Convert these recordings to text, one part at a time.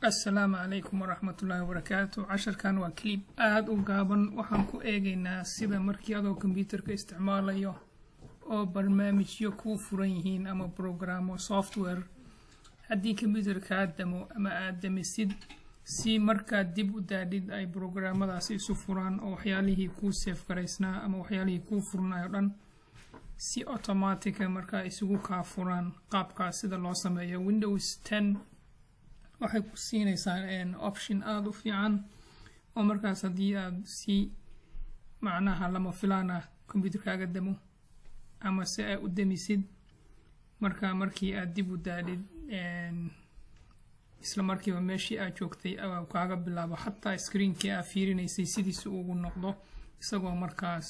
Assalaamu calaykum waraxmatullaahi wabarakaatu. Casharkan waa clip aada u gaaban. Waxaan ku eegaynaa sida markii adoo kombyuutarka isticmaalayo oo barnaamijyo kuu furan yihiin ama programo software, haddii kombyuutarkaa damo ama aad damisid, si markaad dib u daartid ay programmadaasi isu furaan oo waxyaalihii kuu save garaysnaa ama waxyaalihii kuu furnaay o dhan si automatic ah markaa isugu kaa furaan. Qaabkaas sida loo sameeyo, Windows 10 waxay ku siinaysaa option aada u fiican oo markaas haddii aad si macnaha lama filaan ah kombyuutarkaaga damo ama si aad u damisid, marka markii aad dib u daartid, isla markiiba meeshii aad joogtay kaaga bilaabo, xataa screenkii aad fiirinaysay sidiisa ugu noqdo, isagoo markaas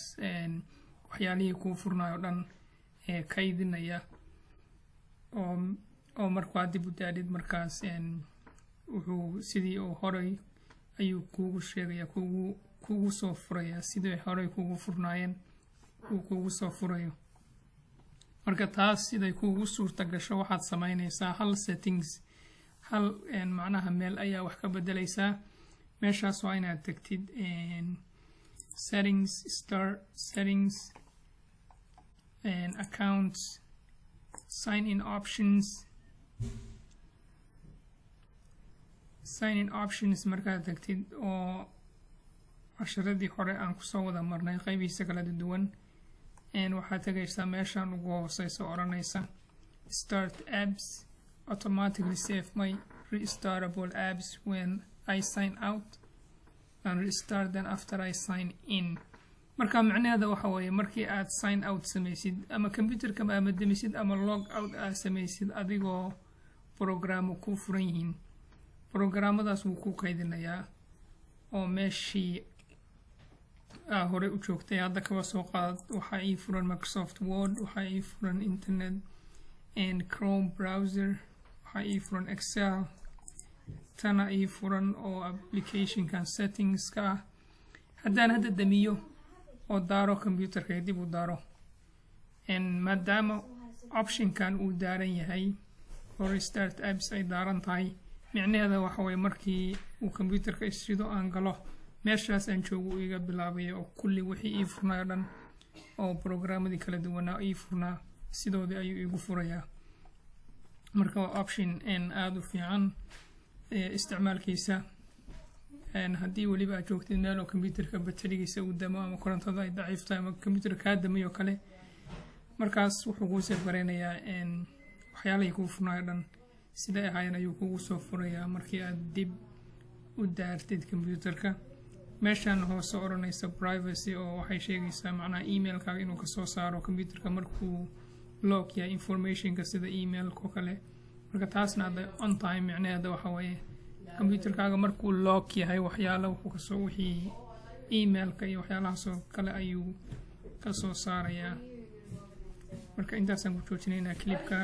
waxyaalihii kuu furnaay o dhan kaydinaya oo markaa dib u daartid, markaas wuxuu sidii uu horay ayuu kuugu sheegaya, kugu soo furaya sidii horey kugu furnaayeen uu kugu soo furayo. Marka taas siday kuugu suurta gasho, waxaad sameynaysaa hal settings, hal macnaha meel ayaa wax ka bedelaysaa. Meeshaas waa inaad tagtid Settings, Start, Settings, Accounts, Sign In Options. Sign In Options markaad tagtid, oo casharadii hore aan kusoo wada marnay qaybihiisa kala duwan, waxaad tegaysaa meeshaan ugu hooseysa odhanaysa "Start apps, automatically save my restartable apps when I sign out and restart them after I sign in". Marka macnaheeda waxa weeye, markii aad sign out samaysid ama computerka ama demisid ama log out aad samaysid, adigoo programo ku furan yihiin, programmadaas wuu ku kaydinayaa oo meeshii aa horey u joogtay. Hadda kaba soo qaad, waxaa ii furan Microsoft Word, waxaa ii furan internet and Chrome browser, waxaa ii furan Excel, tana ii furan oo applicationkan settingska ah. Haddaan hadda damiyo oo daaro computerka, dib u daaro, maadaama optionkan uu daaran yahay oo restart apps ay daaran tahay, micnaheeda waxa weye markii uu computerka ishido, aan galo, meeshaas aan joogo uu iga bilaabaya oo kulli wixii ii furnaa o dhan oo programmadii kala duwanaa ii furnaa sidoodii ayuu iigu furayaa. Marka waa option aada u fiican isticmaalkiisa. Haddii weliba aad joogtid meel oo computerka baterigiisa uu damo ama korontada ay daciif tahay ama computer kaa damay oo kale, markaas wuxuu kuu save garaynayaa waxyaalihii kuu furnayo dhan, siday ahaayeen ayuu kugu soo furayaa markii aad dib u daartid computerka. Meeshan hoose odhanaysa privacy oo waxay sheegaysaa macnaha emailkaaga inuu kasoo saaro computerka markuu lock yahay informationka, sida emailka oo kale. Marka taasna hadday on tahay, micnaheeda waxa weeye computerkaaga markuu lock yahay, waxyaala wuxuu kasoo wixii emailka iyo waxyaalahaasoo kale ayuu kasoo saarayaa. Marka intaasaan ku joojinaynaa clipka.